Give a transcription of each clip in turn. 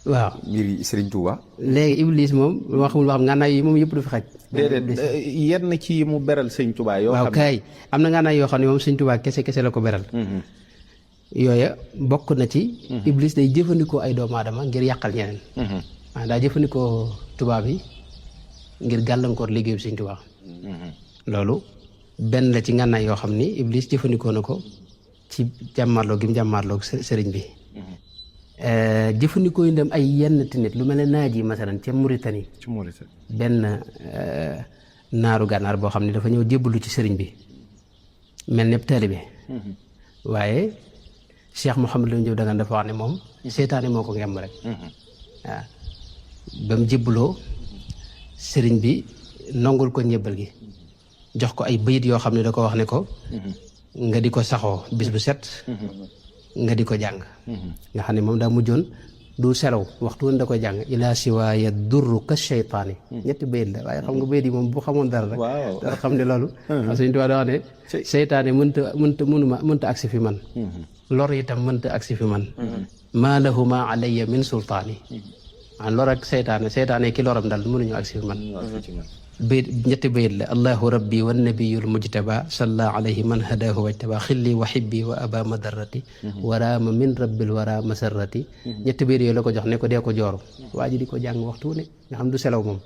waaw mbiri Serigne Touba. léegi Iblis moom moo xamul wax ngànnaay yi moom yëpp du fi xaj. déedéet yenn ci mu beral Sëñ Touba yoo xam waaw kay am na ngànnaay yoo xam ne moom Sëñ Touba kese la ko beral. yooya bokk na ci. Iblis day jëfandikoo ay doomu aadama ngir yàqal ñeneen. maanaam daa jëfandikoo tubaab yi ngir gàllankoor liggéeyu Sëñ Touba. loolu benn la ci ngànnaay yoo xam ni Iblis jëfandikoo na ko ci jàmmarloo gi mu jàmmarloo sëriñ bi. jëfandikoo yi dem ay yenn nit lu mel ne naaj yi masalan ca Mauritanie. benn naaru gànnaar boo xam ne dafa ñëw jébbalu ci sëriñ bi mel ne taalibe waaye Cheikh Mouhamadou Lamine Diop Dagana dafa wax ne moom seetaane moo ko ngemb rek. waaw ba mu jébbaloo sëriñ bi nongul ko njébbal gi jox ko ay bayit yoo xam ne da ko wax ne ko nga di ko saxoo bis bu set nga di ko jàng nga xam ne moom daa mujjoon du selaw waxtu woon da koy jàng ilaa siwaaya durru ka sheytaani ñetti bayit la waaye xam nga bayit yi moom bu xamoon dara rek dara xam ne loolu Sëñ Tuubaa da wax ne seytaane mënta agsi fi man lor itam mënta agsi fi man maa lahuma alayya min sultaani lor ak seytaane ki loram dal mënuñu agsi fi man bayit ñetti bayit la allahu rabbi wa nabiyul mujtaba salla alayhi man hadahu wajtaba xilli wa xibbi wa aba madarrati waraama min rabbil wara masarrati ñetti bayit yooyu la ko jox ne ko dee ko jooru waa ji di ko jàng waxtu ne nga xam du selaw moom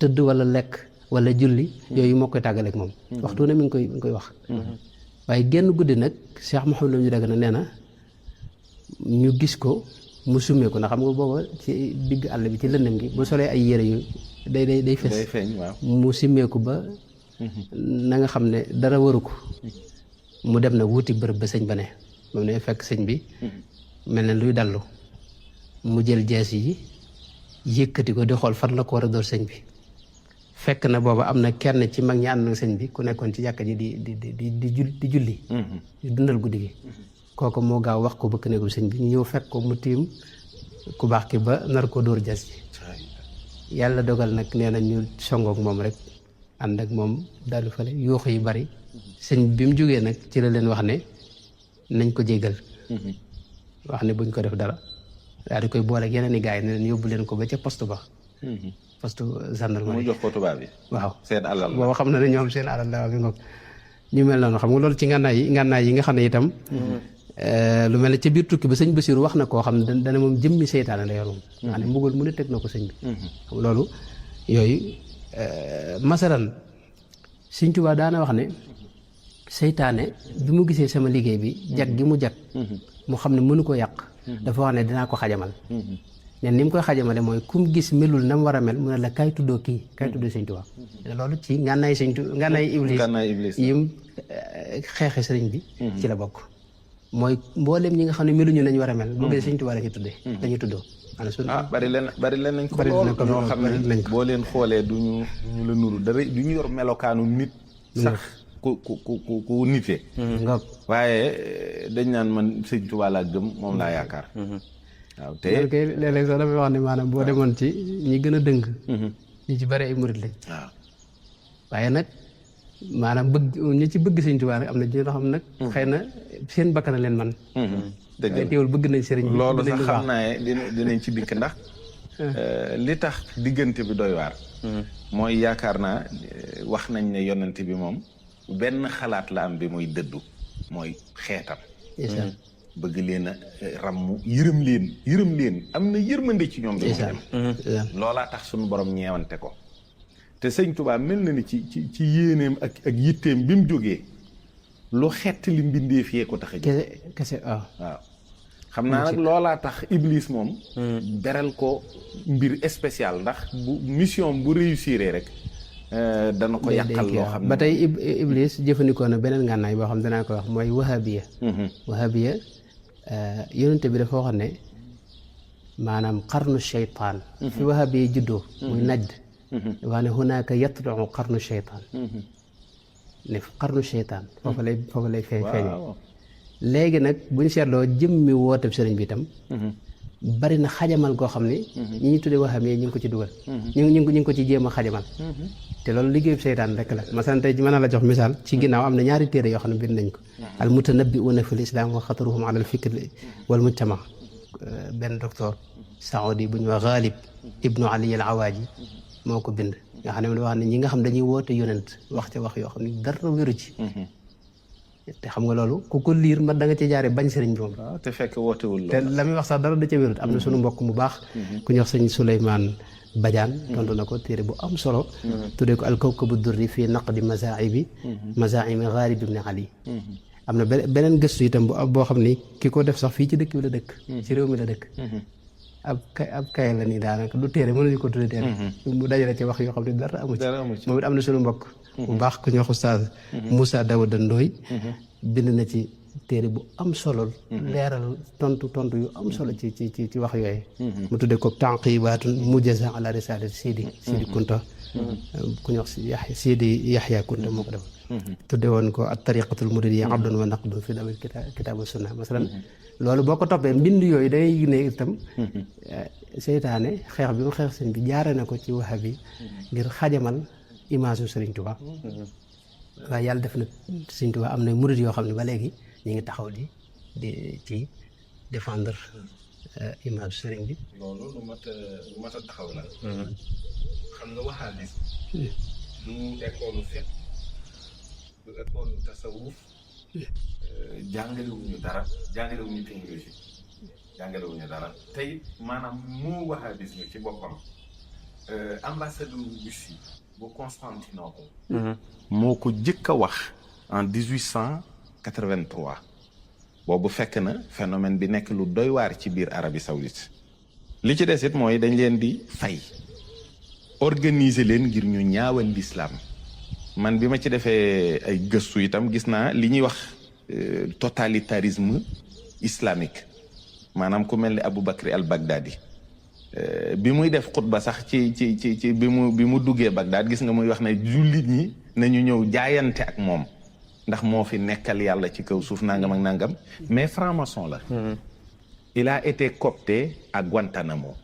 tëdd wala lekk wala julli yooyu moo koy tàggaleeg moom waxtu ne mi ngi koy wax waaye genn guddi nag Cheikh Mouhamadou Lamine Dagana nee na ñu gis ko mu summee ko ndax xam nga booba ci digg àll bi ci lëndëm gi bu solee ay yére yu day feeñ mu simmeeku ba na nga xam ne dara waru ko mu dem na wuti bërëb ba sëñ ba ne moom ne fekk sëñ bi mel ne luy dallu mu jël jees yi yëkkati ko di xool fan la ko war a door sëñ bi fekk na booba am na kenn ci mag ñi ànd na sëñ bi ku nekkoon ci jàkka ji di julli di dundal guddi gi kooku moo gaaw wax ko bëkk néegul sëñ bi ñu ñëw fekk ko mu tiim ku baax ki ba nar ko dóor jees ji yàlla dogal nag nee na ñu songook moom rek ànd ak moom dalu fale yuuxu yi bari sëñ bi mu jógee nag ci la leen wax ne nañ ko jéggal wax ne buñ ko def dara daal di koy boole ak yeneen i gars yi ne leen yóbbu leen ko ba ca poste ba poste gendarmerie mu jox ko tubaab bi waaw seen alal la booba xam na ne ñoom seen alal la bi ngoog ñu mel noonu xam nga loolu ci ngànnaay yi nga xam ne itam lu mel ne ca biir tukki ba sëñ Basiru wax na koo xam ne dana moom jëmmi seytaane la yor moom nga xam ne mbugal mu ne teg na ko sëñ bi xam loolu yooyu masalan Sëñ Tuubaa daana wax ne seytaane bi mu gisee sama liggéey bi jag gi mu jag mu xam ne mënu ko yàq dafa wax ne dinaa ko xajamal nen ni mu koy xajamale mooy kum gis melul na mu war a mel mu ne la kay tuddoo Sëñ Tuubaa loolu ci ngànnaay iblis yim xeexe sëriñ bi ci la bokk mooy mboolem ñi nga xam ne meluñu nañ war a mel bu gisee Sëñ Tuubaa lañu tuddee dañuy tuddoo bari leen nañ ko lool ñoo xam ne boo leen xoolee duñu la nuru dara duñu yor melokaanu nit sax ku nitee waaye dañ naan man Sëñ Tuubaa laa gëm moom laa yaakaar waaw te léeg-léeg sax dafay wax ne maanaam boo demoon ci ñi gën a dëng ñi ci bari ay murit lañ waaw waaye nag maanaam ñi ci bëgg Sëñ Tuubaa rek am na ñoo xam nag xëy na seen bakkan leen man dëgg la teewul bëgg nañ sëriñ bi loolu sax xam naa dinañ ci dikk ndax li tax diggante bi doy waar mooy yaakaar naa wax nañ ne yonent bi moom benn xalaat la am bi muy dëddu mooy xeetam bëgg leen a ràmm yërëm leen am na yërmande ci ñoom dañu dem loolaa tax suñu borom ñeewante ko te Sëñ Tuubaa mel na ni ci yéeneem ak yitteem bi mu jógee lu xett li mbindeef yee ko tax a jóg kese waaw xam naa nag loolaa tax Iblis moom beral ko mbir spécial ndax bu mission bu réussir rek dana ko yàqal loo xam ne ba tey Iblis jëfandikoo na beneen ngànnaay boo xam ne danaa ko wax mooy wahabiya yonente bi dafa waxoon ne maanaam qarnu sheytaan fi wahabiya juddoo muy najd wax ne hunaaka yatlu'u qarnu sheytaan ne qarnu sheytaan foofu lay feeñ léegi nag buñ seetloo jëmmi woote sëriñ bi itam bari na xajamal goo xam ne ñi ñu tuddee waxam yi ñu ngi ko ci dugal ñu ngi ko ci jéem a xajamal te loolu liggéeyu seytaan rek la masalan tey mën na la jox misaal ci ginnaaw am na ñaari téere yoo xam ne bind nañ ko al mutanabbi'una fil islam wa xataruhum ala al fikr wal mujtama benn docteur saoudi bu ñu wax Ghalib ibnu Ali al Awaaji moo ko bind nga xam ne wax ne ñi nga xam dañuy woote yonent wax ca wax yoo xam ne dara wéru ci te xam nga loolu ku ko liir man da nga ci jaare bañ sëriñ bi moom te fekk wootewul te la muy wax sax dara da ca wérut am na sunu mbokk mu baax ku ñuy wax sëñ Souleymane Badiane tontu na ko téere bu am solo tuddee ko al kawkabu durri fii naqdi mazaibi Ghalib ibn Ali am na beneen gëstu itam boo xam ni ki ko def sax fii ci dëkk bi la dëkk ci réew mi la dëkk ab kay la nii daanaka du téere mënuñu ko tuddee téere mu dajale ci wax yoo xam ne dara amu ci moom it am na sunu mbokk bu baax ku ñu wax Oustaz Moussa Daouda Ndoye bind na ci téere bu am solo leeral tontu yu am solo ci wax yooyu mu tuddee ko tanqibaatun mujaza ala risalat Sidi Kunta ku ñu wax Sidi Yaxya Kunta moo ko def tudde woon ko at tariqatul muridiyya abdun wa naqdun fi dawil kitaab wa sunna masalan loolu boo ko toppee mbind yooyu dangay ne itam seytaane xeex bi mu xeex sëñ bi jaare na ko ci wahabi ngir xajamal image u Sëriñ Tuubaa waaye yàlla def na Sëriñ Tuubaa am na murid yoo xam ne ba léegi ñu ngi taxaw di ci défendre image sëriñ bi loolu lu mat a taxaw la xam nga wahabi du école fiqh du école tasawuf jàngalewuñu dara jàngalewuñu théologie jàngalewuñu dara tey maanaam moo wahabisme ci boppam ambassadeur Russie bu Constantinople moo ko jëkk a wax en 1883 boobu fekk na phénomène bi nekk lu doy waar ci biir Arabie Saoudite li ci des it mooy dañ leen di fay organiser leen ngir ñu ñaawal l'islam man bi ma ci defee ay gëstu itam gis naa li ñuy wax totalitarisme islamique maanaam ku mel ni Abu Bakri al-Baghdadi bi muy def xutba sax ci bi mu duggee Bagdad gis nga muy wax ne jullit ñi nañu ñëw jaayante ak moom ndax moo fi nekkal yàlla ci kaw suuf nangam ak nangam mais franc-maçon la il a été coopté à Guantanamo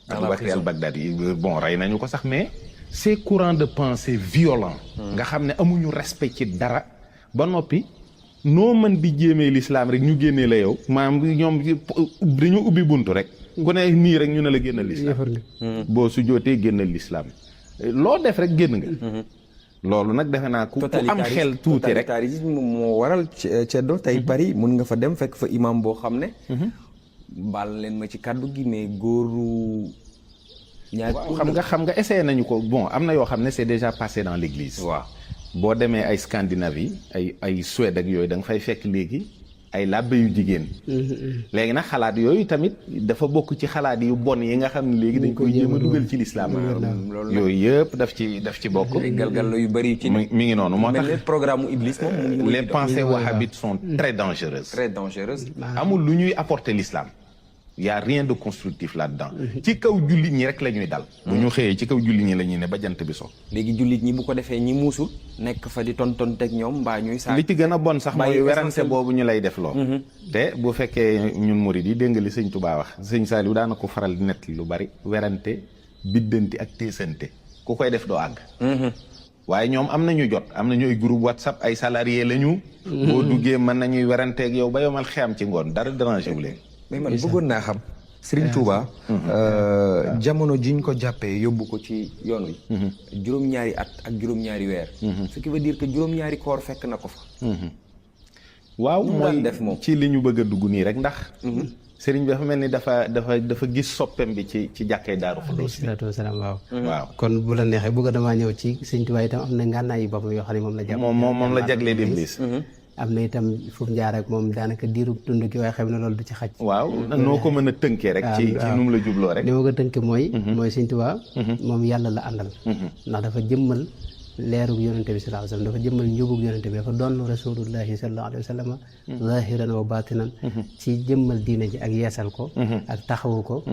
Abu Bakri al-Baghdadi bon rey nañu ko sax mais ces courants de pensée violents nga xam ne amuñu respect ci dara ba noppi noo mën di jéemee l'islam rek ñu génnee la yow maanaam ñoom dañu ubbi buntu rek ku ne nii rek ñu ne la génnal l'islam boo su jootee génnal l'islam loo def rek génn nga loolu nag defe naa ku am xel tuuti rek totalitarisme moo waral ceddo tey Paris mun nga fa dem fekk fa imam boo xam ne baal leen ma ci kàddu gi mais góoru xam nga essayé nañu ko bon am na yoo xam ne c'est déjà passé dans l'église waaw boo demee ay Scandinavie ay Suède ak yooyu da nga fay fekk léegi ay làbbe yu jigéen léegi nag xalaat yooyu tamit dafa bokk ci xalaat yu bon yi nga xam ne léegi dañ koy jéem a dugal ci l'islam yooyu yëpp daf ci bokk galgal yu bari ci mi ngi noonu moo tax programme Iblis moom les pensées wahhabites sont très dangereuses amul lu ñuy apporter l'islam y a rien de constructif là-dedans ci kaw jullit ñi rek la ñuy dal bu ñu xëyee ci kaw jullit ñi la ñuy ne ba jant bi so léegi jullit ñi bu ko defee ñi muusul nekk fa di tontonteeg ñoom mbaa ñuy saa li ci gën a bon sax mooy werante boobu ñu lay def loo te bu fekkee ñun murid yi dégg nga li sëñ Tuubaa wax sëñ Saliou daana ko faral di nett lu bari werante biddanti ak téesante ku koy def doo àgg waaye ñoom am nañu jot am nañu ay groupe WhatsApp ay salarié lañu boo duggee mën nañuy weranteeg yow ba yomal xeyam ci ngoon dara dérangé wu leen mais man bëggoon naa xam Serigne Touba jamono jiñ ko jàppee yóbbu ko ci yoon wi juróom-ñaari at ak juróom-ñaari weer ce qui veut dire que juróom-ñaari koor fekk na ko fa waaw mooy def moom ci li ñu bëgg a dugg nii rek ndax Serigne bi dafa mel ni dafa gis soppem bi ci jàkkee Daaru Xudoos bi salaatu wasalaam waaw kon bu la neexee bëgg damaa ñëw ci Serigne Touba itam am na ngànnaay yu boppam yoo xam ne moom la jàpp moom la jaglee Iblis am na itam fu mu jaar ak moom daanaka diiru dund gi waaye xam ne loolu du ci xaj waaw noo ko mën a tënkee rek ci nu mu la jubloo rek li ma ko tënkee mooy Sëñ Tuubaa moom yàlla la àndal ndax dafa jëmmal leerug yonente bi sallallahu alayhi wa sallam dafa jëmmal njubug yonente bi dafa doon rasulullahi sallallahu alayhi wa sallam zahiran wa batinan ci jëmmal diine ji ak yeesal ko ak taxawu ko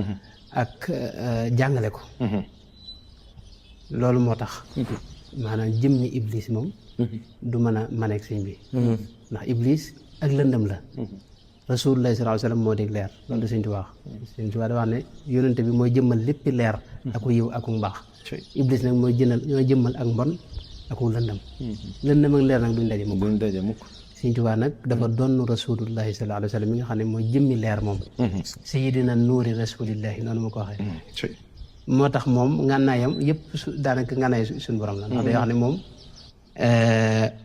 ak jàngale ko loolu moo tax maanaam jëmmi Iblis moom du mën a maneeg sëñ bi ndax Iblis ak lëndëm la rasulullah sallallahu alayhi wasallam moo di leer loolu Sëñ Tuubaa wax Sëñ Tuubaa da wax ne yonente bi mooy jëmmal léppi leer aku yiw aku mbaax iblis nag mooy jëmmal ak mbon aku lëndëm lëndëm ak leer nag duñ daje mukk Sëñ Tuubaa nag dafa doon rasulullahi sallallahu alayhi wasallam mi nga xam ne mooy jëmmi leer moom sayyidina nuuri rasulillahi noonu ma ko waxee moo tax moom ngànnaayam yëpp daanaka ngànnaay suñu borom la ndax day wax ne moom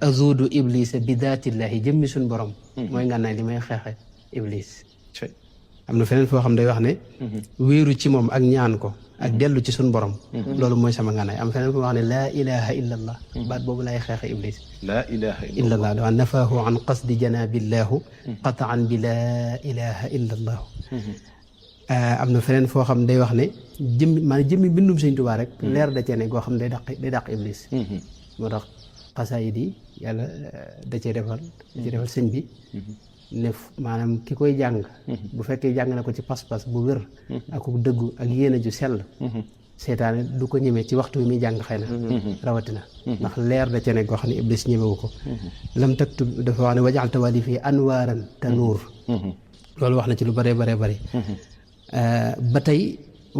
azudu iblisa bi daatillahi jëmmi suñu borom mooy ngànnaay li may xeexe iblis am na feneen foo xam day wax ne wéeru ci moom ak ñaan ko ak dellu ci suñu borom loolu mooy sama ngànnaay am feneen foo wax ne laa ilaha illa allah baat boobu lay xeexe iblis laa ilaha illa allah dawa nafaahu an qasdi janabillahu qataan bi laa ilaha illa allah am na feneen foo xam day wax ne jëmmi bindum Sëñ Tuubaa rek leer da cee ne goo xam ne day dàq iblis moo tax xasaayid yi yàlla da cee defal sëñ bi ne maanaam ki koy jàng bu fekkee jàng na ko ci pas-pas bu wér ak ku dëggu ak yéene ju sell seytaane du ko ñemee ci waxtu bi muy jàng xëy na rawatina ndax leer da cee ne goo xam ne iblis ñemewu ko lam taktub dafa wax ne wajaal tawali fii anwaaran te nuur loolu wax na ci lu bëree bëree bëri ba tey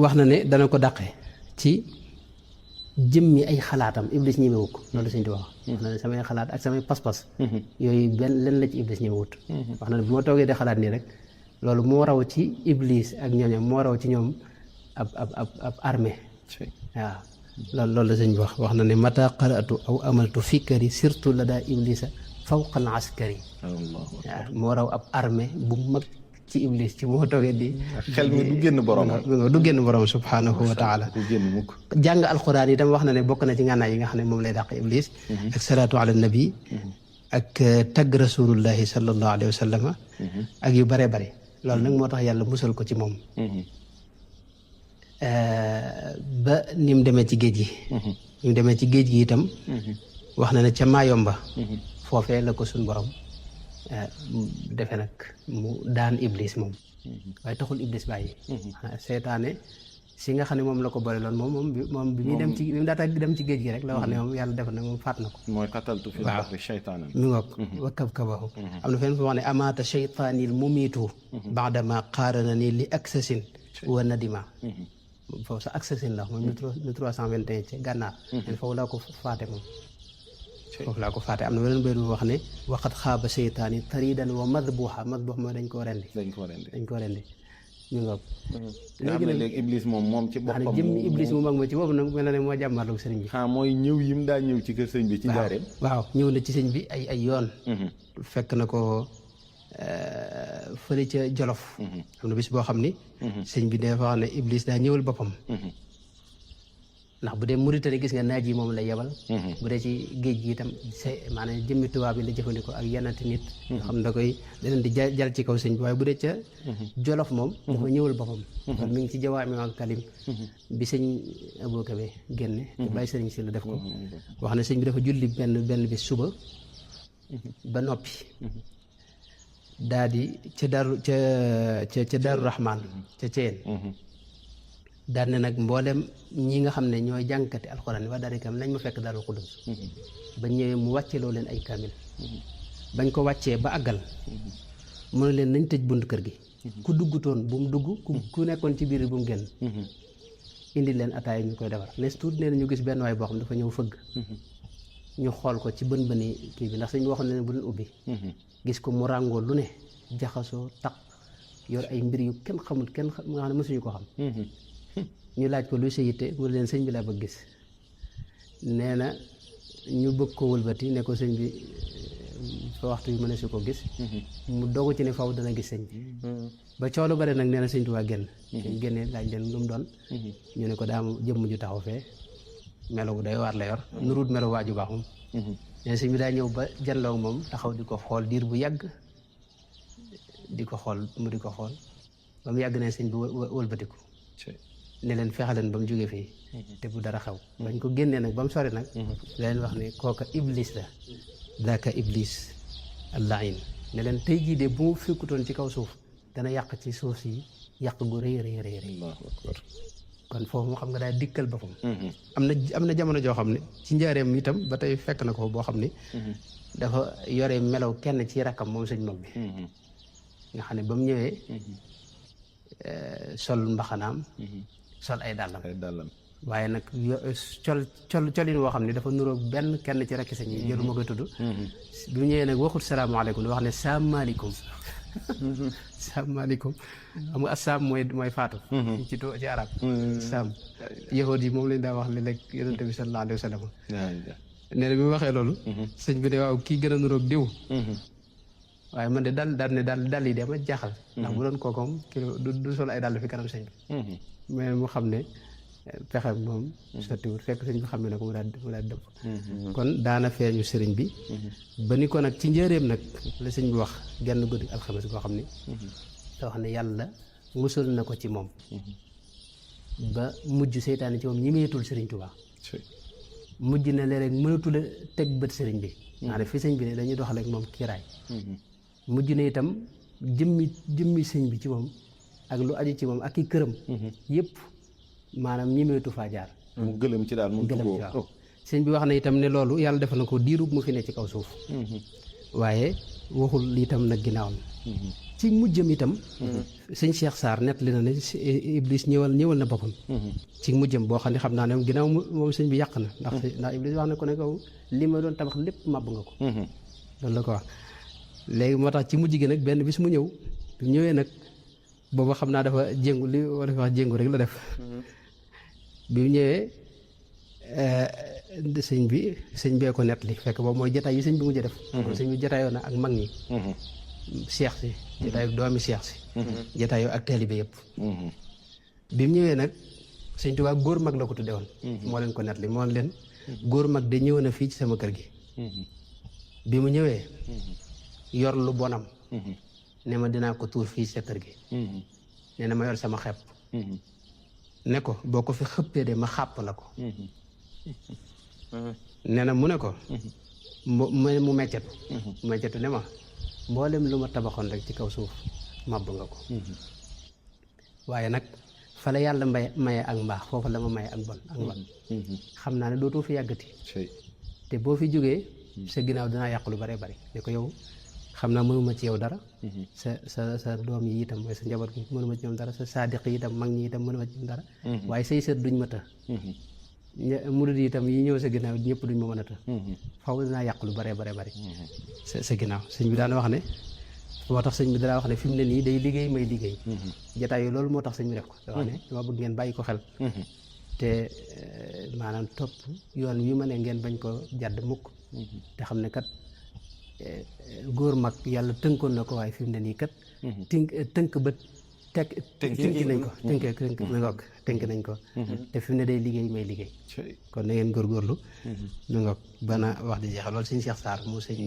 wax na ne dana ko dàqe ci jëmmi ay xalaatam iblis ñemewu ko loolu Sëñ Tuubaa wax na ne samay xalaat ak samay pas-pas yooyu benn len la ci iblis ñemewut wax na ne bu ma toogee di xalaat nii rek loolu moo raw ci iblis ak ñooñam moo raw ci ñoom ab armée waaw loolu la sëñ bi wax na ne mata qara'tu aw amaltu fikari surtout la daa iblisa fawqa al askari waaw moo raw ab armée bu mag ci iblis ci moo toogee di xel mi du génn borom du génn borom subhanahu wa taala du génn mukk jàng alquran itam wax na ne bokk na ci ngànnaay yi nga xam ne moom lay dàq iblis ak salaatu ala nabi ak tagg rasulullahi sallallahu alayhi wa sallama ak yu bare bare loolu nag moo tax yàlla musal ko ci moom ba ni mu demee ci géej gi ni mu demee ci géej gi itam wax na ne ca Maayomba foofee la ko suñ borom defe nag mu daan iblis moom waaye taxul iblis bàyyi seetaane si nga xam ne moom la ko boole loon moom bi muy dem ci bi mu daata dem ci géej gi rek la wax ne moom yàlla def na moom faat na ko mooy qataltu fi bahri shaytaanan mi ngoog wa kabkabahu am na fenn fu wax ne amaata shaytaanil mumiitu baadama qaarana ni li aksasin wa nadima foofu sa aksasin la moom 1321 ci gànnaar len foofu laa ko faate moom foofu laa ko faate am na beneen bayt bu wax ne waqat xaaba seytaani taridan wa madbuha mooy dañ koo rendi ñu ngoog léegi iblis moom ci boppam jëmmi iblis mu mag ma ci boobu nag mel na ne moo jàmmarloog sëriñ bi mooy ñëw yim daa ñëw ci kër sëriñ bi ci njaareem waaw ñëw na ci sëriñ bi ay yoon fekk na ko fële ca Jolof am na bis boo xam ni sëriñ bi dafa wax ne iblis daa ñëwal boppam ndax bu dee Mauritanie gis nga naaj yi moom la yebal bu dee ci géej gi itam maanaam jëmmi tubaab yi la jëfandikoo ak yenati nit nga xam da leen di jal ci kaw sëñ bi waaye bu dee ca Jolof moom dafa ñëwal boppam kon mi ngi ci jawaami ak kalim bi sëñ Abou Kébé génne te bàyyi sëriñ si la def ko wax ne sëñ bi dafa julli benn bis suba ba noppi daa di ca Daaru Rahman ca Ceen daan ne nag mboolem ñi nga xam ne ñooy jànkati alxuraan waa daara kam nañ ma fekk Daaru Xudus ba ñëwee mu wàcceloo leen ay kaamil bañ ko wàccee ba àggal mu ne leen nañ tëj bunt kër gi ku duggutoon bu mu dugg ku nekkoon ci biir bu mu génn indi leen ataaya ñu koy defar nes tuut nee na ñu gis benn waay boo xam dafa ñëw fëgg ñu xool ko ci bën-bëni kii bi ndax suñu waxoon ne bu leen ubbi gis ko mu ràngoo lu ne jaxasoo taq yor ay mbir yu kenn xamul nga xam ne mësuñu ko xam ñu laaj ko luy sa yitte mu leen sëñ bi laa bëgg gis nee na ñu bëgg ko wëlbati ne ko sëñ bi fa waxtu yu mëne si ko gis mu dogu ci ne faw dana gis sëñ bi ba coolu bare nag nee na sëñ Tuubaa génn ñu génnee laaj leen lu mu doon ñu ne ko daa am jëmm ju taxaw fee melo bu day waar la yor nurut melo waaju baax moom nee na sëñ bi daa ñëw ba janloo moom taxaw di ko xool diir bu yàgg di ko xool mu di ko xool ba mu yàgg ne sëñ bi wëlbatiku ne leen fexaleen ba mu jógee fii te bu dara xew bañ ko génnee nag ba mu sori nag leen wax ne kooka iblis la daaka iblis allahin ne leen tey jii de bu mu fekkutoon ci kaw suuf dana yàq ci suuf si yàq gu rëy kon foofu mu xam nga daal dikkal boppam am na jamono joo xam ne ci njaareem itam ba tey fekk na ko boo xam ne dafa yore melaw kenn ci rakkam moom sëñ mag bi nga xam ne ba mu ñëwee sol mbaxanaam sol ay dàllam waaye nag colin woo xam ne dafa nuroog benn kenn ci rakki sañ yi jëlu ma koy tudd bi mu ñëwee nag waxut salaamaaleykum da wax ne saamaaleykum saamaaleykum xam nga assaam mooy faatu ci arab saam yahood yi moom lañ daa wax léeg-léeg yonente bi sallallahu alayhi wa sallam nee na bi mu waxee loolu sëñ bi ne waaw kii gën a nuroog diw waaye man de dal yi de ma jaaxal ndax bu doon kookoom kilo du sol ay dàll fi kanam sëñ bi mais mu xam ne pexe moom sottiwut fekk sëñ bi xam ne nag mu daal dëpp kon daana feeñu sëriñ bi ba ni ko nag ci njëreem nag la sëñ bi wax genn guddi alxames goo xam ne da wax ne yàlla musul na ko ci moom ba mujj seytaane ci moom ñi meetul sëriñ Tuubaa mujj na léeg-léeg mënatul a teg bët sëriñ bi maa ne fi sëñ bi ne dañuy doxale ak moom kiiraay mujj na itam jëmmi sëñ bi ci moom ak lu aju ci moom ak i këram yëpp maanaam ñimeetu faa jaar mu gëlëm ci daal mu gëlëm ci waaw sëñ bi wax na itam ne loolu yàlla defal na ko diirub mu fi ne ci kaw suuf waaye waxul itam nag ginnaawam ci mujjam itam sëñ Cheikh Sarr nett li na ne Iblis ñëwal na boppam ci mujjam boo xam ne xam naa ne ginnaaw moom sëñ bi yàq na ndax Iblis wax na ko ne kaw li ma doon tabax lépp màbb nga ko loolu la ko wax léegi moo tax ci mujj gi nag benn bis mu ñëw bi ñëwee nag booba xam naa dafa jéngu li wala fi wax jéngu rek la def bi mu ñëwee sëñ bee ko nett li fekk boobu mooy jataay yi sëñ bi mujj def sëñ bi jataayoo na ak mag ñi seex si jataayoo ak doomi seex si jataayoo ak taalibe yëpp bi mu ñëwee nag sëñ Tuubaa góor mag la ko tudde woon moo leen ko nett li moo leen góor mag de ñëw na fii ci sama kër gi bi mu ñëwee yor lu bonam ne ma dinaa ko tuur fii ci sa kër gi nee na ma yor sama xepp ne ko boo ko fi xëppee de ma xàpp la ko nee na mu ne ko mu meccetu ne ma mboolem lu ma tabaxoon rek ci kaw suuf màbb nga ko waaye nag fa la yàlla maye ak mbaax foofu la ma maye ak bon ak mbon xam naa ne dootoo fi yàggati te boo fi jógee sa ginnaaw dinaa yàq lu bare bari ne ko yow xam naa mënuma ci yow dara sa doom yi itam mooy sa njaboot gi mënuma ci ñoom dara sa saadiq yi itam mag ñi itam mënuma ci ñoom dara waaye say sët duñ ma të murid yi itam yi ñëw sa ginnaaw ñëpp duñ ma mën a të faw dinaa yàq lu bare bari sa ginnaaw sëñ bi daana wax ne moo tax sëñ bi danaa wax ne fi mu ne nii day liggéey may liggéey jataay yi loolu moo tax sëñ bi def ko da wax ne dama bëgg ngeen bàyyi ko xel te maanaam topp yoon wi ma ne ngeen bañ ko jàdd mukk te xam ne kat góor mag yàlla tënkoon na ko waaye fi mu ne nii kat tënk ba tënk nañ ko te fi mu ne day liggéey may liggéey kon na ngeen góorgóorlu mi ngoog bana wax di jeexal loolu sëñ Cheikh Sarr mu sëñ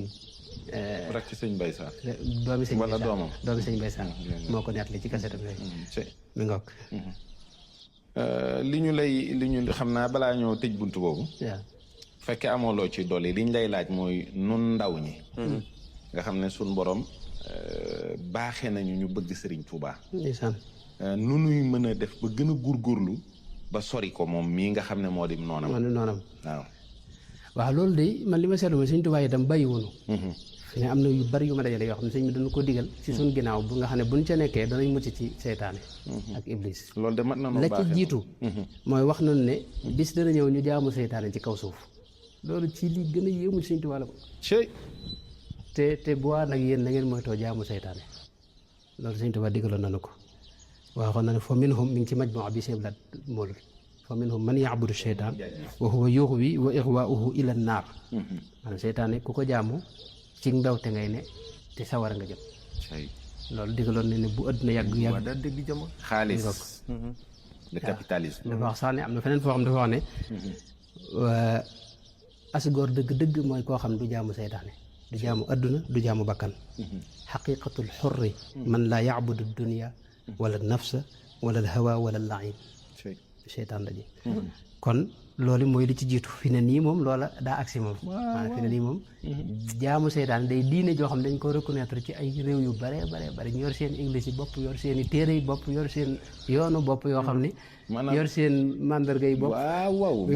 rak ci sëñ Bay Sarr doomi sëñ wala doomam doomi sëñ Bay Sarr moo ko nettali ci kasetam yooyu mi ngoog li ñu xam naa balaa ñoo tëj bunt boobu waaw fekkee amoo loo ci dolli liñ lay laaj mooy nun ndaw ñi nga xam ne suñ borom baaxee nañu ñu bëgg Sëriñ Tuubaa ndeysaan nu nuy mën a def ba gën a góorgóorlu ba sori ko moom mii nga xam ne moo di noonam waaw loolu de man li ma seetlu mooy Sëriñ Tuubaa itam bàyyi wonu fi ne am na yu bari yu ma dajale yoo xam ne sëñ bi dañu ko digal ci suñ ginnaaw bu nga xam ne buñ ca nekkee danañ mucc ci seytaane ak iblis loolu de mat na la ci jiitu mooy wax nañu ne bis dana ñëw ñu jaamu seytaane ci kaw suuf loolu ci li gën a yéemu Sëriñ Tuubaa la ko te bu waa nag yéen na ngeen moytoo jaamu seytaane loolu Sëriñ Tuubaa digaloon nañu ko waxoon na ne fa minhum mi ngi ci majmuu bi seeblaat moolul fa minhum man yaabudu seytaan wa huwa yuxwi wa ixwaauhu ila naar maanaam seytaane ku ko jaamu ci mbewte ngay ne te sawara nga jëm loolu digaloon ne ne bu àdduna yàgg da dégg jamono xaalis le capitalisme dafa wax sax ne am na feneen foo xam dafa wax ne asgoor dëgg mooy koo xam du jaamu seytaane du jaamu adduna du jaamu bakkan xaqiqatul xurri man laa yaabudu dunia wala nafsa wala alhawa wala lain seytaan la ji kon loolu mooy li ci jiitu fi ne nii moom loola daa agsi moom maanaam fi ne nii moom jaamu seytaan day diine joo xam ne dañ ko reconnaître ci ay réew yu bare ñu yor seen église yi bopp yor seen i téere yi bopp yor seen yoonu bopp yoo xam ni yor seen mandarga yi bopp waaw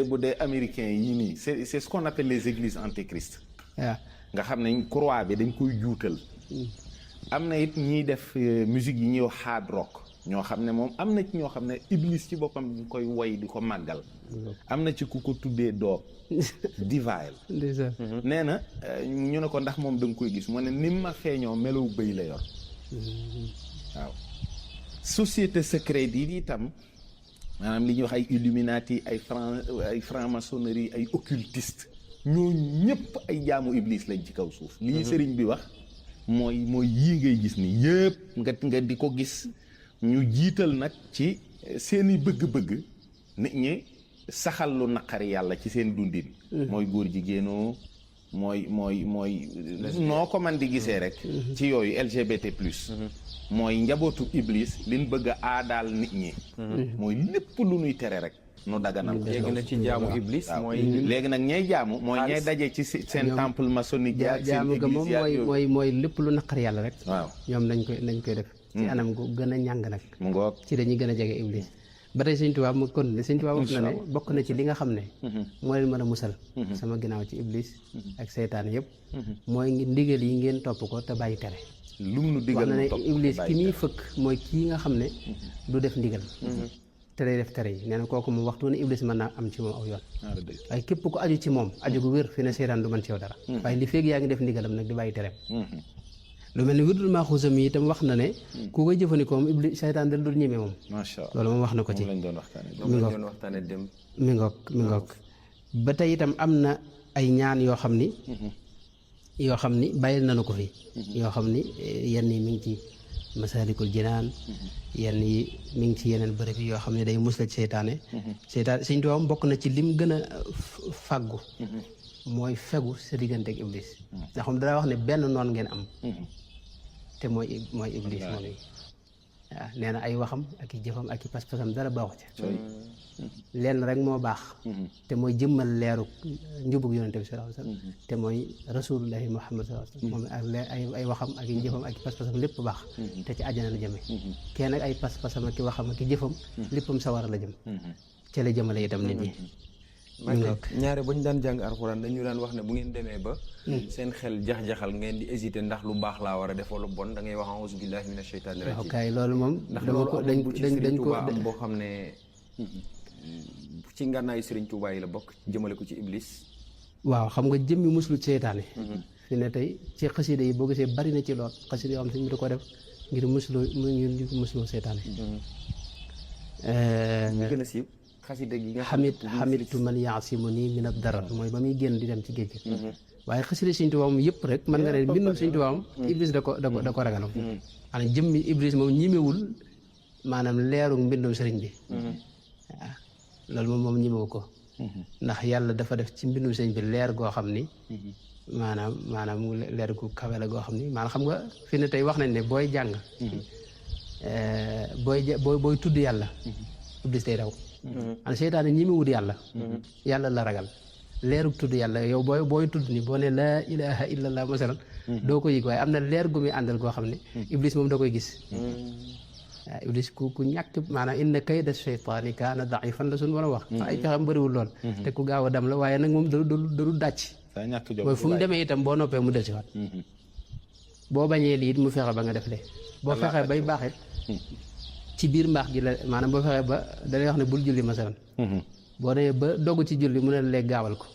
bu dee américain yi nii c'est ce qu'on appelle les églises antéchrist waaw nga xam ne croix bi dañ koy juutal am na it ñiy def musique yi ñuy wax hard rock ñoo xam ne moom am na ci ñoo xam ne Iblis ci boppam ñu koy woy di ko màggal. am na ci ku ko tuddee doo Divine. nee na ñu ne ko ndax moom da nga koy gis mu ne ni ma feeñoo melow bëy la yor. waaw société secrète yi itam maanaam li ñuy wax ay Illuminati ay franc-maçonnerie ay occultiste ñoo ñëpp ay jaamu Iblis lañ ci kaw suuf. lii sëriñ bi wax mooy yii ngay gis ni yëpp nga di ko gis. ñu jiital nag ci seeni bëgg-bëgg nit ñi saxal lu naqari yàlla ci seen dundin. mooy góor jigéenoo mooy noo ko man di gisee rek. ci yooyu LGBT plus. mooy njabootu Iblis liñ bëgg a aadaal nit ñi. mooy lépp lu nuy tere rek. nu daganal ko léegi nag ci jaamu Iblis. mooy léegi nag ñay jaamu. mooy ñay daje ci seen temple maçonnique ak seen jaamu ga moom mooy lépp lu naqari yàlla rek. waaw ñoom nañ koy def. ci anam gu gën a ñàng nag. mu ngoog ci dañuy gën a jege Iblis. ba tey Sëñ Tuubaa mu kon Sëñ Tuubaa wax na ne bokk na ci li nga xam ne. moo leen mën a musal. sama ginnaaw ci Iblis. ak seytaan yëpp. mooy ndigal yi ngeen topp ko te bàyyi tere. lum nu digal wax na ne Iblis ki muy fëkk mooy kii nga xam ne. du def ndigal. te day def tere yi nee na kooku moom waxtu ne Iblis mën naa am ci moom aw yoon. waaye képp ku aju ci moom aju gu wér fi ne seytaan du mën ci yow dara. waaye li feeg yaa ngi def ndigalam nag di bàyyi tereem. lu mel ni wirdul maaxuusam yi itam wax na ne ku koy jëfandikoo moom Iblis seytaan dal dul ñeme moom. macha allah loolu moom wax na ko ci. lañ doon waxtaanee dem. mi ngoog ba tey itam am na ay ñaan yoo xam ni bàyyil nañu ko fi. yoo xam ni yenn yi mi ngi ci Masaalikul Jinaan yenn yi mi ngi ci yeneen bërëb yi yoo xam ne day musla ci seytaane. seytaan Sëñ Tuubaa bokk na ci lim gën a fàggu. mooy fegu sa diggante ak Iblis. ndax moom dara wax ne benn noon ngeen am. te mooy Iblis moom yi waaw nee na ay waxam ak i jëfam ak i pas-pasam dara baaxu ci. lenn rek moo baax. te mooy jëmmal leeru njubug yonente bi sallallahu alayhi wasallam te mooy rasulullahi Muhammad sallallahu alayhi wasallam moom ak ay waxam ak i jëfam ak i pas-pasam lépp baax. te ci àjjana la jëme kenn ak ay pas-pasam ak i waxam ak i jëfam léppam sawara la jëm. ca la jëmale itam nit ñi. ñaare ba ñu daan jàng alxuraan dañu daan wax ne bu ngeen demee ba seen xel jax-jaxal ngeen di hésiter ndax lu baax laa war a def wala lu bon da ngay wax auzu billahi mina sheytaani rajim. ok loolu moom ndax loolu amul ci Sëriñ Tuubaa am boo xam ne ci ngànnaayu Sëriñ Tuubaa yi la bokk jëmale ko ci Iblis. waaw xam nga jëmmi muslu ci seytaane fi ne tey ci xasida yi boo gisee bari na ci lool xasida yoo xam ne da ko def ngir muslu seytaane. ñu gën a siiw xasida gi nga xamitu man yaasimuni min ad-darar mooy ba muy génn di dem ci géej gi. waaye xasida Sëñ Tuubaa moom yëpp rek mën nga ne mbindum Sëñ Tuubaa moom Iblis da ko ragal moom. maanaam jëmmi Iblis moom ñimewul maanaam leeru mbindum sëriñ bi. waaw loolu moom ñimewu ko. ndax yàlla dafa def ci mbindum sëriñ bi leer goo xam ni. maanaam leer gu kawe la goo xam ni maanaam xam nga fi ne tey wax nañ ne booy jàng. booy tudd yàlla. Iblis day daw. an seytaane ñi mu wut yàlla la ragal leerug tudd yàlla yow booy tudd ni boo ne laa ilaha illallah masalan doo ko yëg waaye am na leer gu muy àndal goo xam ne Iblis moom da koy gis waaw Iblis ku ñàkk maanaam inna kayda sheytaani kaana daifan la suñu war a wax ay pexam bëriwul lool te ku gaaw a dam la waaye nag moom daru dàcc mooy fu mu demee itam boo noppee mu del si waat boo bañee lii it mu fexe ba nga def lee boo fexee bay baaxit ci biir mbaax gi la maanaam boo fexee ba dalay wax ne bul julli masalan boo demee ba dogu ci julli mu ne la gaawal ko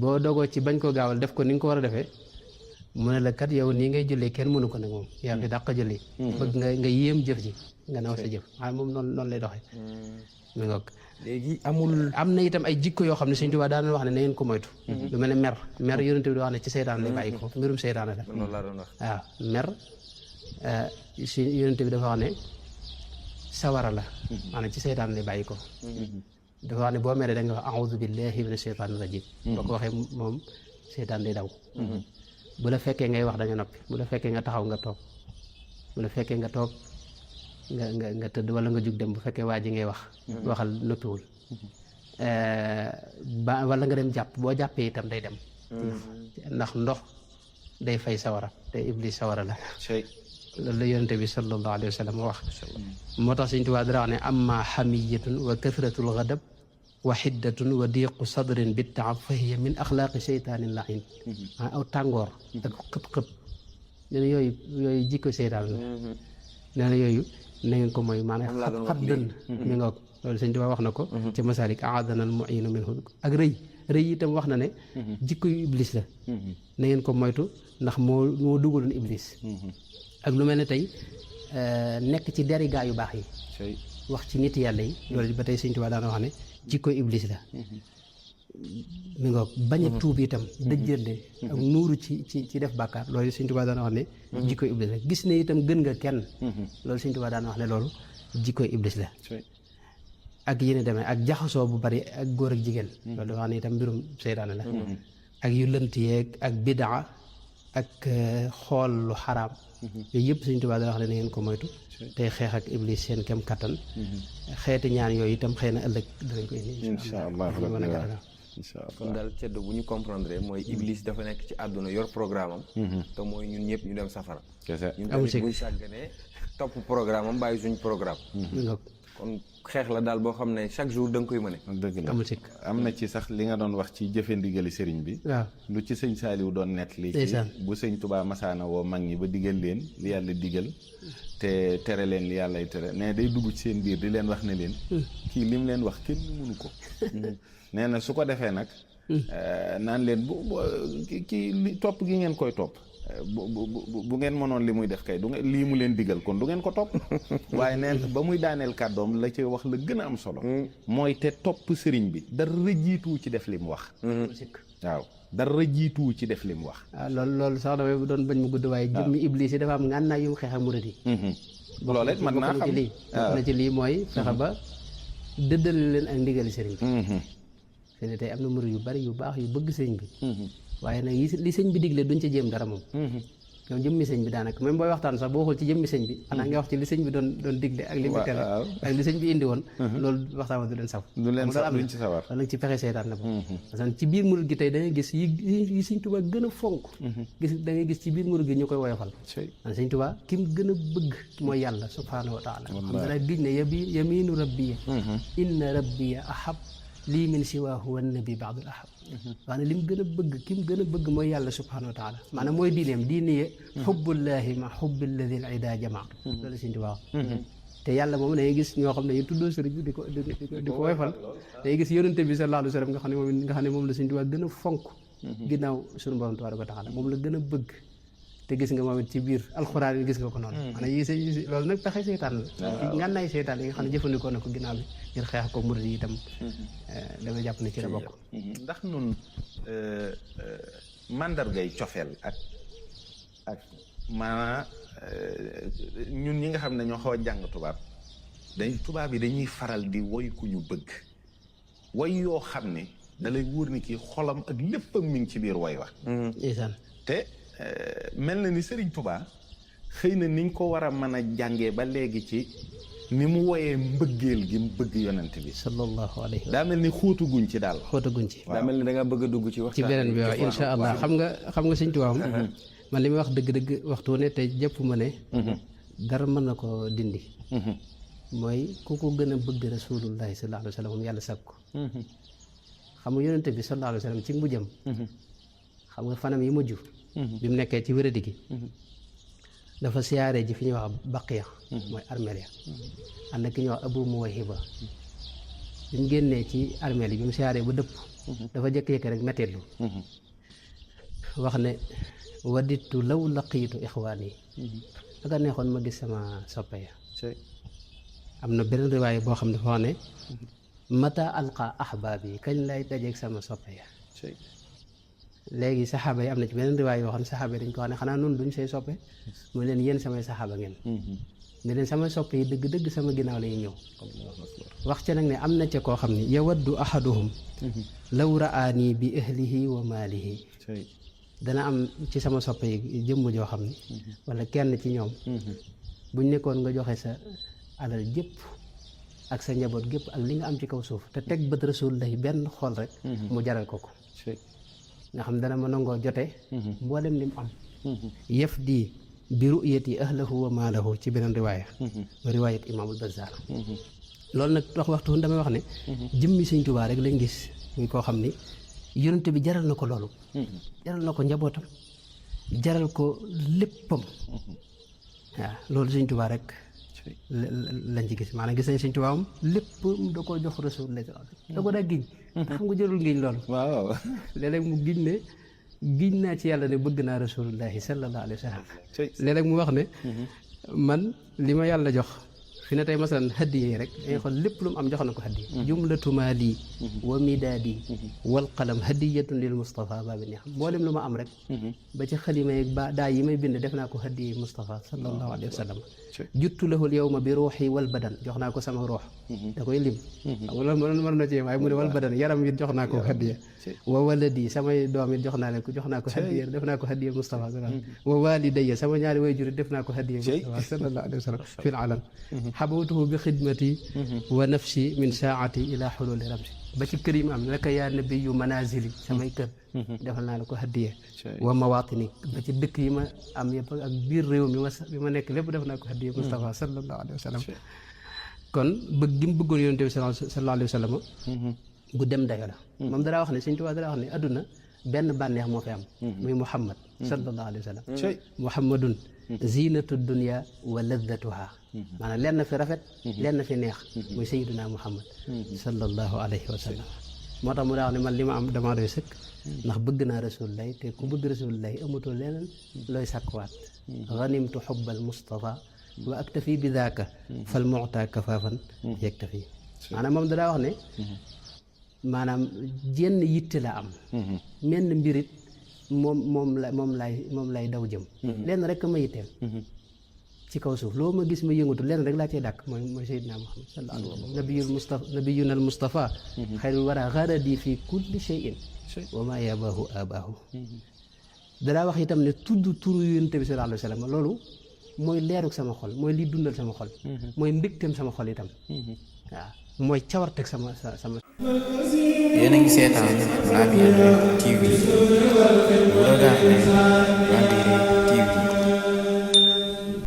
boo dogoo ci bañ koo gaawal def ko ni nga ko war a defee mu ne la kat yow nii ngay jullee kenn mënu ko nag moom yaa fi dàq julli bëgg nga yéem jëf ji nga naw sa jëf waaye moom noonu lay doxee mi ngoog léegi am na itam ay jikko yoo xam ne Sëñ Tuubaa daan wax ne na ngeen ko moytu lu mel ne mer yonent bi di wax ne ci seytaan lay bàyyi ko mbirum seytaan la waaw mer si yonent bi dafa wax ne sawara la maanaam ci seytaan lay bàyyi ko dafa wax ne boo meree da nga wax a'uuzu billahi mina sheytaani rajim boo ko waxee moom seytaan day daw bu la fekkee ngay wax da nga noppi bu la fekkee nga taxaw nga toog bu la fekkee nga toog nga tëdd wala nga jug dem bu fekkee waa ji ngay waxal noppiwul wala nga dem jàpp boo jàppee itam day dem ndax ndox day fay sawara te Iblis sawara la loolu la yonente bi sallallahu alayhi wa sallam wax moo tax Sëñ Tuubaa dara wax ne amma xamiyatun wa kathratul ghadab wa xiddatun wa diiqu sadrin bi taab fa hiya min axlaaqi seytaanin lain aw tàngoor ak xëp-xëp nee na yooyu jikko seytaan la nee na yooyu na ngeen ko mooy maanaam xat dënn mi nga ko loolu sëñ Tuubaa wax na ko ci Masaalik aadanal mu'inu minhu ak rëy itam wax na ne jikko yu iblis la na ngeen ko moytu ndax moo dugaloon iblis ak lu mel ne tey nekk ci deri gaa yu baax yi wax ci nit yàlla yi loolu ba tey sëñ Tuubaa daana wax ne jikko iblis la mi nga bañ a tuub itam dëjjënde ak nuuru ci def bàkkaar loolu sëñ Tuubaa daana wax ne jikko iblis la gis ne itam gën nga kenn loolu sëñ Tuubaa daana wax ne loolu jikko iblis la ak yéen demee ak jaxasoo bu bari ak góor ak jigéen loolu dafa wax ne itam mbirum seytaane la ak yu lënt yeeg ak bidaa ak xool lu xaraam yooyu yëpp sëñ Tuubaa dana wax ne na ngeen ko moytu tey xeex ak iblis seen kem kattan xeeti ñaan yooyu itam xëy na ëllëg danañ ko indi incha allah kon daal ceddo bu ñu comprendre mooy iblis dafa nekk ci àdduna yor programme am te mooy ñun ñëpp ñu dem safara ñun tamit buñ sàgganee topp programme am bàyyi suñ programme kon xeex la daal boo xam ne chaque jour da nga koy mëne dëgg la am na ci sax li nga doon wax ci jëfe ndigali sëriñ bi waaw lu ci sëñ Saaliw doon nett li ci bu sëñ Tuubaa masaana woo mag ñi ba digal leen li yàlla digal te tere leen li yàllay tere ne day dugg ci seen biir di leen wax ne leen kii lim leen wax kenn mënu ko nee na su ko defee nag naan leen bu kii topp gi ngeen koy topp bu ngeen mënoon li muy def kay du ngeen lii mu leen digal kon du ngeen ko topp waaye neen ba muy daaneel kàddoom la ci wax la gën a am solo mooy te topp sëriñ bi dara jiituwu ci def li mu wax waaw dara jiituwu ci def li mu wax waaw loolu sax damay doon bañ mu gudd waaye jëmmi iblis yi dafa am ngànnaay yu mu xeex ak murid yi loolu it mën naa xam bokk na ci lii mooy fexe ba dëddal leen ak ndigali sëriñ bi te tey am na murid yu bari yu baax yu bëgg sëriñ bi waaye nag li sëñ bi digle duñ ca jéem dara moom yow jëmmi sëñ bi daanaka même booy waxtaan sax boo xool ci jëmmi sëñ bi xanaa nga wax ci li sëñ bi doon digle ak li mu tere ak li sëñ bi indi woon loolu waxtaan wa du leen saf duñ ci sawar wala ci pexe seytaan la boobu parce que ci biir murid gi tey da ngay gis yi sëñ Tuubaa gën a fonk da ngay gis ci biir murid gi ñu koy woyofal man sëñ Tuubaa ki mu gën a bëgg mooy yàlla subhaanahu wa taala xam dana gij ne yaminu rabbiya inna rabbiya ahab lii min siwaahu wan nabi baadul ahab wax ne li mu gën a bëgg ki mu gën a bëgg mooy yàlla subhanahu wa taala maanaam mooy diineem diine xubbullahi ma xubbi alladi al ida jamaa loolu Sëñ Tuubaa te yàlla moom da ngay gis ñoo xam ne ñu tuddoo sëriñ bi di ko woyfal da ngay gis yonente bi sallallahu alayhi wa sallam nga xam ne moom la Sëñ Tuubaa gën a fonk ginnaaw suñu borom tabaaraka wa taala moom la gën a bëgg te gis nga moom it ci biir alxuraan yi gis nga ko noonu maanaam yi loolu nag pexe seytaan la ngànnaay seytaan yi nga xam ne jëfandikoo na ko ginnaaw bi ngir xeex ko murid yi itam dama jàpp ne ci la bokk ndax nun mandargay cofeel ak maanaa ñun ñi nga xam ne ñoo xaw a jàng tubaab yi dañuy faral di woy ku ñu bëgg woy yoo xam ne da lay wóor ni kii xolam ak léppam mi ngi ci biir woy wax te mel na ni Sëriñ Tuubaa xëy na niñ ko war a mën a jàngee ba léegi ci ni mu woyee mbëggeel gi mu bëgg yonent bi sallallahu alayhi wa daa mel ni xóotaguñ ci daal xóotaguñ ci daa mel ni da nga bëgg a dugg ci waxtaan ci beneen bi waaw insha allah xam nga Sëñ Tuubaa man li muy wax dëgg-dëgg waxtu ne te jëpp ma ne dara mën na ko dindi mooy ku ko gën a bëgg rasulullahi sallallahu alayhi wa sallam moom yàlla sàkk ko xam nga yonent bi sallallahu alayhi wa sallam ci mujjam xam nga fanam yi mujj bi mu nekkee ci wéradi gi dafa siyaare ji fi ñuy wax baqiya mooy armeel ya ànd ak ki ñuy wax abu muwayhiba bi mu génnee ci armeel yi bi mu siyaaree ba dëpp dafa jékki-jékki rek metteetlu wax ne wadittu law laqiitu ixwaan yi aka neexoon ma gis sama soppe ya am na beneen riwaay boo xam ne dafa wax ne mata alqa ahbaab yi kañ lay dajeeg sama soppe ya léegi saxaaba yi am na ci beneen riwaay yoo xam ne saxaaba yi dañ ko wax ne xanaa noonu duñ say soppe mu leen yéen samay saxaaba ngeen ne leen samay soppe yi dëgg-dëgg sama ginnaaw lay ñëw wax ca nag ne am na ca koo xam ne yawaddu ahaduhum law raani bi ahlihi wa maalihi dana am ci sama soppe yi jëmm joo xam ne wala kenn ci ñoom buñ nekkoon nga joxe sa alal jëpp ak sa njaboot gépp ak li nga am ci kaw suuf te teg bët Rasulullahi benn xool rek mu jaral ko nga xam dana ma nangoo jote mboolem li mu am yëf di bi ru'yati ahlahu wa maalahu ci beneen riwaaya ba riwaayat imaamul Bazzaar loolu nag wax waxtu damay wax ne jëmmi Sëñ Tuubaa rek lañ gis muy koo xam ni yonent bi jaral na ko loolu jaral na ko njabootam jaral ko léppam waaw loolu Sëñ Tuubaa rek lañ ci gis maanaam gis nañ Sëñ Tuubaa am lépp da koo jox Rasulullah da ko daa giñ xam nga jërul ngiñ loolu waaw léeg-léeg mu giñ ne giñ naa ci yàlla ne bëgg naa Rasulullahi sallallahu alayhi wa sallam léeg-léeg mu wax ne man li ma yàlla jox fi ne tey masalan hadiya yi rek dañuy xool lépp lu mu am jox na ko hadiya jumlatu maali wa midaadi wal qalam hadiyatun lil Mustafa baabi ni xam mboolem lu ma am rek ba ci xalima yi ba daa yi may bind def naa ko hadiya Mustafa sallallahu alayhi wa sallam juttu lahul yawma bi ruuxi wal badan jox naa ko sama ruux da koy lim xam nga loolu mën na ci waaye mu ne wal badan yaram it jox naa ko hadiya wa waladi samay doom it jox naa ko hadiya def naa ko hadiya Mustafa wa walidayya sama ñaari waajur def naa ko hadiya Mustafa sallallahu alayhi wa sallam fil alam xabawtuhu bi xidmati wa nafsi min saati ila xululi ramsi ba ci kër yi ma am laka yaa nabiyu manazili samay kër defal naa la ko hadiya wa mawatini ba ci dëkk yi ma am yëpp ak biir réew mi ma nekk lépp def naa ko hadiya Mustafa sallallahu alayhi wa sallam kon bëgg gi mu bëggoon yonent bi sallallahu alayhi wa sallam bu dem dayo la moom dara wax ne Sëñ Tuubaa dara wax ne adduna benn bànneex moo fi am muy Muhammad sallallahu alayhi wa sallam Muhammadun zinatu dunya wa laddatuha maanaam lenn fi rafet lenn fi neex muy sayyiduna Muhammad sallallahu alayhi wa sallam moo tax mu daa wax ne man li ma am damaa doy sëkk ndax bëgg naa Rasulullah te ku bëgg Rasulullah amatoo leneen looy sàkkuwaat ganimtu xubbal Mustafa wa aktafi bi daaka fal mu'ta kafaafan yaktafi maanaam moom dadaa wax ne maanaam jenn yitte la am menn mbirit moom lay daw jëm lenn rek ma yitteel ci kaw suuf loo ma gis ma yëngatu lenn rek laa cay dàkk mooy Seydina Muhammad sallallahu alayhi wa sallam nabiyuna al Mustafa xayrul wara garadi fi kulli shay'in wa ma yabahu abahu dadaa wax itam ne tudd turu Yonent bi sallallahu alayhi wa sallam loolu mooy leerug sama xol mooy liy dundal sama xol mooy mbégteem sama xol itam waaw mooy cawarteg sama yéen a ngi seetaan Lamyn TV.